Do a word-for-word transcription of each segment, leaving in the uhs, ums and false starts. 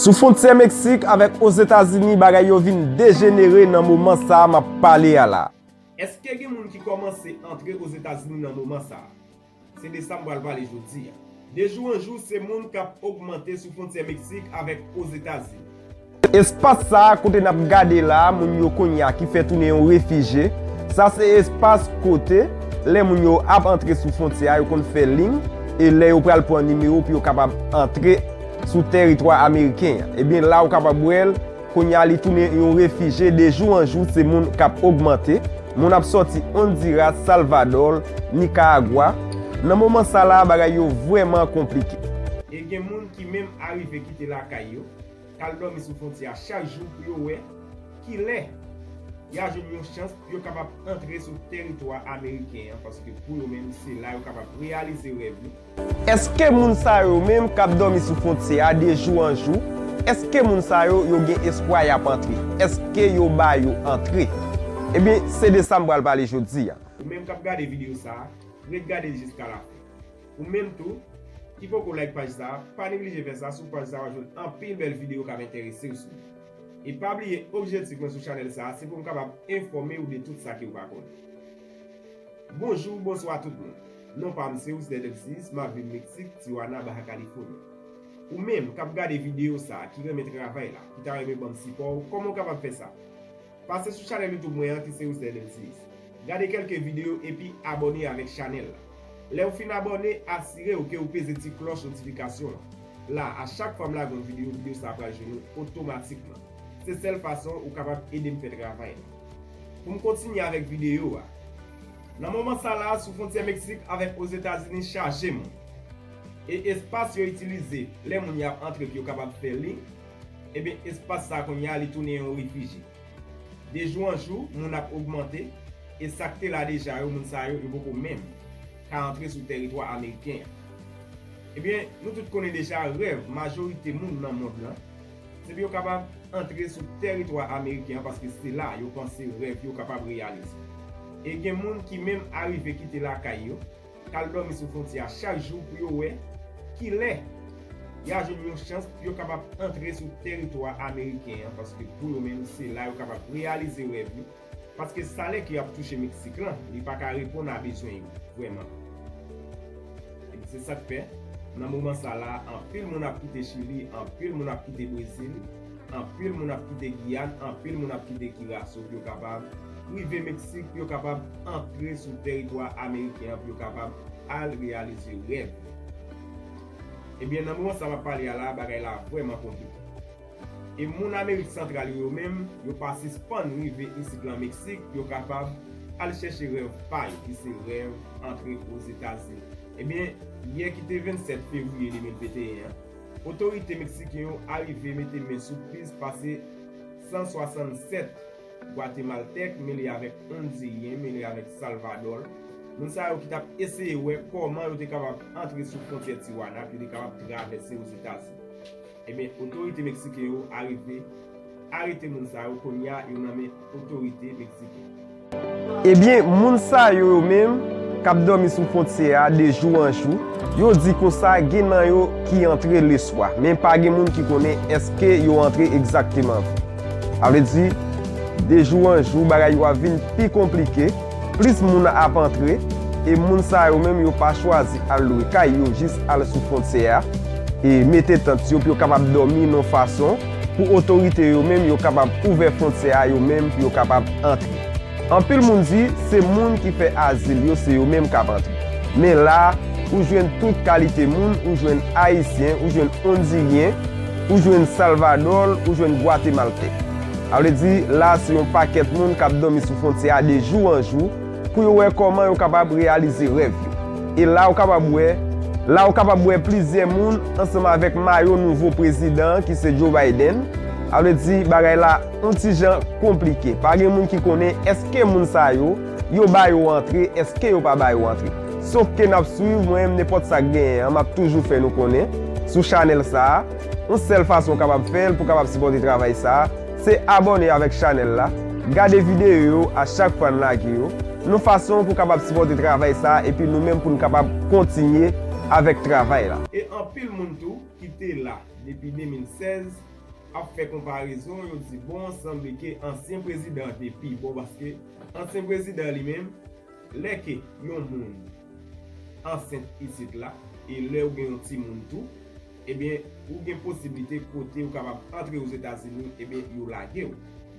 Sou fwontyè Meksik avèk Ozetazini, bagay yo vin dejenere nan moman sa a m ap pale a la. Èske gen moun ki kòmanse antre Ozetazini nan moman sa a? Se de sa m pral pale jodi a. De jou an jou, se moun k ap ogmante sou fwontyè Meksik avèk Ozetazini. Espas sa a kote n ap gade la a, moun yo kounye a ki fè tounen yon refijye. Sa se espas kote, lè moun yo ap antre sou fwontyè a, yo konn fè liy, e lè yo pral pran nimewo pou yo kapab antre sou tèritwa ameriken an. Ebyen, la ou kapab wè l, kounye a li tounen yon refijye, de jou an jou, se moun k ap ogmante. Moun ap sòti Ondiras, Salvadò, Nikaragwa. Nan moman sa la, bagay yo vrèman konplike. E gen moun ki menm arive kite lakay yo, k al dòmi sou fwontyè a chak jou pou yo wè kilè y a jwenn yon chans pou yo kapab antre sou tèritwa ameriken an, paske pou yo menm, se la yo kapab reyalize rèv yo. Èske moun sa yo menm k ap dòmi sou fwontyè a de jou an jou, èske moun sa yo, yo gen espwa y ap antre? Èske yo ba yo antre? Ebyen, se de sa m pral pale jodi a. Ou menm k ap gade videyo sa a, ret gade l jiskalafen. Ou menm tou, ki poko like paj sa a, pa neglije fè sa, sou paj sa a w ap jwenn anpil bèl videyo k ap enterese w sou li. E pa bliye, objektif mwen sou chanèl sa a, se pou m kapab enfòme w de tout sa ke w pa konnen. Bonjou, bonswa tout moun. Non pa m se Wisner Delcis, m ap viv Meksik, Tijuana, Baja California. Ou menm k ap gade videyo sa a, ki renmen travay la, ki ta renmen ban m sipò w, kòman w kapab fè sa? Pase sou chanèl YouTube mwen an ki se Wisner Delcis. Gade kèlke videyo epi abòne avèk chanèl la. Lè w fin abòne, asire w ke w peze ti klòch notifikasyon an. La, a chak fwa m lage yon videyo, videyo sa a pral jwenn ou otomatikman. Se sèl fason ou kapab ede m fè travay la. Pou m kontinye avèk videyo a. Nan moman sa la, sou fwontyè Meksik avèk Ozetazini chaje moun. E espas yo itilize lè moun y ap antre pou yo kapab fè liy, ebyen, espas sa a kounye a, li tounen yon refijye. De jou an jou, moun ap ogmante, e sa k te la deja yo, moun sa yo, yo poko menm ka antre sou tèritwa ameriken an. Ebyen, nou tout konnen deja rèv majorite moun nan mond lan, se pou yo kapab antre sou tèritwa ameriken an, paske se la yo panse rèv yo kapab reyalize. E gen moun ki menm arive kite lakay yo, k al dòmi sou fwontyè a chak jou pou yo wè kilè y a jwenn yon chans pou yo kapab antre sou tèritwa ameriken an, paske pou yo menm, se la yo kapab reyalize rèv yo, paske salè ke y ap touche Meksik lan, li pa ka reponn a bezwen yo, vrèman. Epi se sa k fè, nan moman sa la, anpil moun ap kite Chili, anpil moun ap kite Brezil, anpil moun ap kite Giyàn, anpil moun ap kite Kiraso pou yo kapab rive Meksik, pou yo kapab antre sou tèritwa ameriken an, pou yo kapab al reyalize rèv. Ebyen, nan moman sa m ap pale a la, bagay la vrèman konplike. E moun Amerik Santral yo, yo menm, yo pa sispann rive isit lan Meksik, yo kapab al chèche rèv pa yo, ki se rèv antre Ozetazini. Ebyen, yè ki te vennsèt fevriye de mil venteyen an, otorite meksiken yo arive mete men sou plis pase san swasannsèt Gwatemaltèk, mele avèk Ondiryen, mele avèk Salvadò. Moun sa yo ki t ap eseye wè kòman yo te kapab antre sou fwontyè Tijuana, pou yo te kapab travèse Ozetazini. Ebyen, otorite meksiken yo arive arete moun sa yo, kounye a yo nan men otorite meksiken. Ebyen, moun sa yo, yo menm, k ap dòmi sou fwontyè a de jou an jou, yo di konsa gen nan yo ki antre leswa, men pa gen moun ki konnen èske yo antre egzakteman vre. Sa vle di, de jou an jou, bagay yo ap vin pi konplike, plis moun ap antre, e moun sa yo menm yo pa chwazi al lwe kay, yo jis al sou fwontyè a, e mete tant yo pou yo kapab dòmi nan fason pou otorite yo menm yo kapab ouvè fwontyè a yo menm pou yo kapab antre. Anpil moun di se moun ki fè azil yo, se yo menm k ap antre. Men la, ou jwenn tout kalite moun, ou jwenn Ayisyen, ou jwenn Ondiryen, ou jwenn Salvadò, ou jwenn Gwatemaltèk. Sa vle di, la se yon pakèt moun k ap dòmi sou fwontyè a de jou an jou pou yo wè kòman yo kapab reyalize rèv yo. E la ou kapab wè, la ou kapab wè plizyè moun ansanm avèk mayo nouvo prezidan an ki se Joe Biden. Sa vle di, bagay la yon ti jan konplike. Pa gen moun ki konnen èske moun sa yo, yo ba yo antre, èske yo pa ba yo antre. Sof ke n ap swiv, mwen menm nenpòt sa k genyen an, m ap toujou fè nou konnen sou chanèl sa a. Yon sèl fason w kapab fè l pou w kapab sipòte travay sa a, se abòne avèk chanèl la, gade videyo yo a chak fwa n lage yo, yon fason pou w kapab sipòte travay sa a, epi nou menm pou n kapab kontinye avèk travay la. E anpil moun tou ki te la depi de mil sèz, ap fè konparezon, yo di, bon, sanble ke ansyen prezidan te pi bon, paske ansyen prezidan li menm, lè ke yon moun ansent isit la, e lè ou gen yon timoun tou, ebyen, ou gen posiblite kote ou kapab antre Ozetazini, ebyen, yo lage w.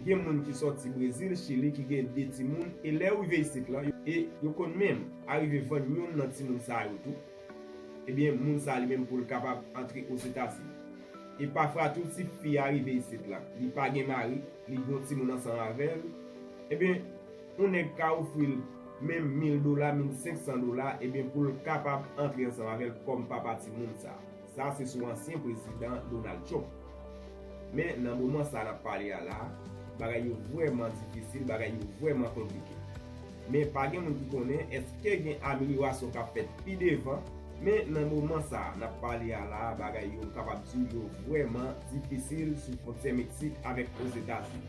Gen moun ki sòti Brezil, Chili, ki gen de timoun, e lè yo rive isit la, yo, e yo konn menm arive vann youn nan timoun sa yo tou. Ebyen, moun sa li menm pou l kapab antre Ozetazini. E pafwa tou, si fi a rive isit la, li pa gen mari, li gen yon timoun ansanm avè l, ebyen, yon nèg ka ofri l menm mil dola, mil senk san dola, ebyen, pou l kapab antre ansanm avè l kòm papa timoun sa. Sa se sou ansyen prezidan Donald Trump. Men nan moman sa n ap pale a la, bagay yo vrèman difisil, bagay yo vrèman konplike. Men pa gen moun ki konnen èske gen amelyorasyon k ap fèt pi devan, men nan moman sa a n ap pale a la, bagay yo, m kapab di w, yo vrèman difisil sou fwontyè Meksik avèk Ozetazini.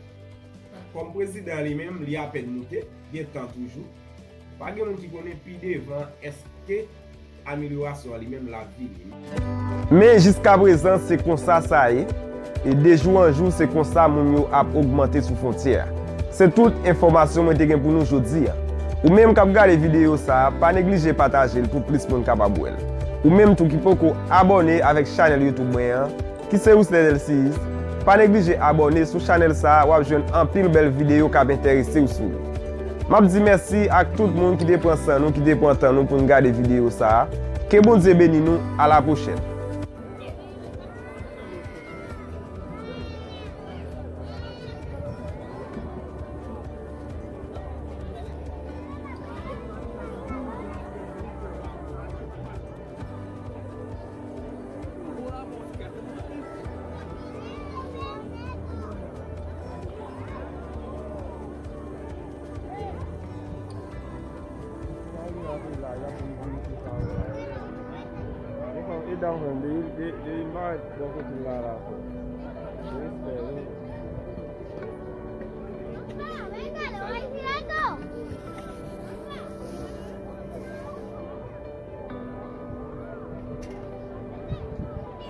Kòm prezidan li menm, li apèn moute, gen tan toujou. Pa gen moun ki konnen pi devan èske amelyorasyon an li menm l ap vini. Men jiskaprezan, se konsa sa ye. E de jou an jou, se konsa moun yo ap ogmante sou fwontyè a. Se tout enfòmasyon mwen te gen pou nou jodi a. Ou menm k ap gade videyo sa a, pa neglije pataje l pou plis moun kapab wè l. Ou menm tou ki poko abòne avèk chanèl YouTube mwen an, ki se Wisner Delcius, pa neglije abòne sou chanèl sa a, w ap jwenn anpil bèl videyo k ap enterese w sou li. M ap di mèsi ak tout moun ki te pran san nou, ki te pran tan nou pou n gade videyo sa a. Ke Bondye beni nou, a la pwochèn.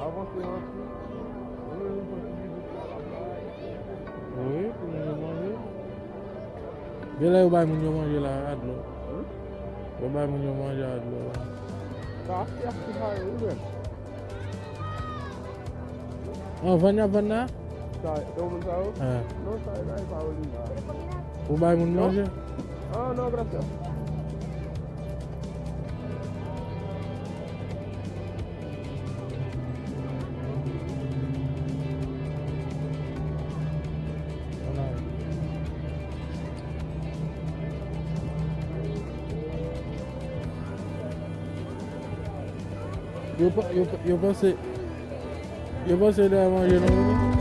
Avanse anpil. Wi, pou moun yo manje. Gen lè yo bay moun yo manje la, a dlo. Hmm? Yo bay moun yo manje a dlo. Sa, se ap ti pare, wi, men. An, vann y ap vann la? Sa, se yon moun sa yo? An. Non, sa, e pa, e pa Oliva. Ou bay moun manje? Ah, non, brasa. Yo pa, yo pa, yo panse, yo panse yo ta manje nou.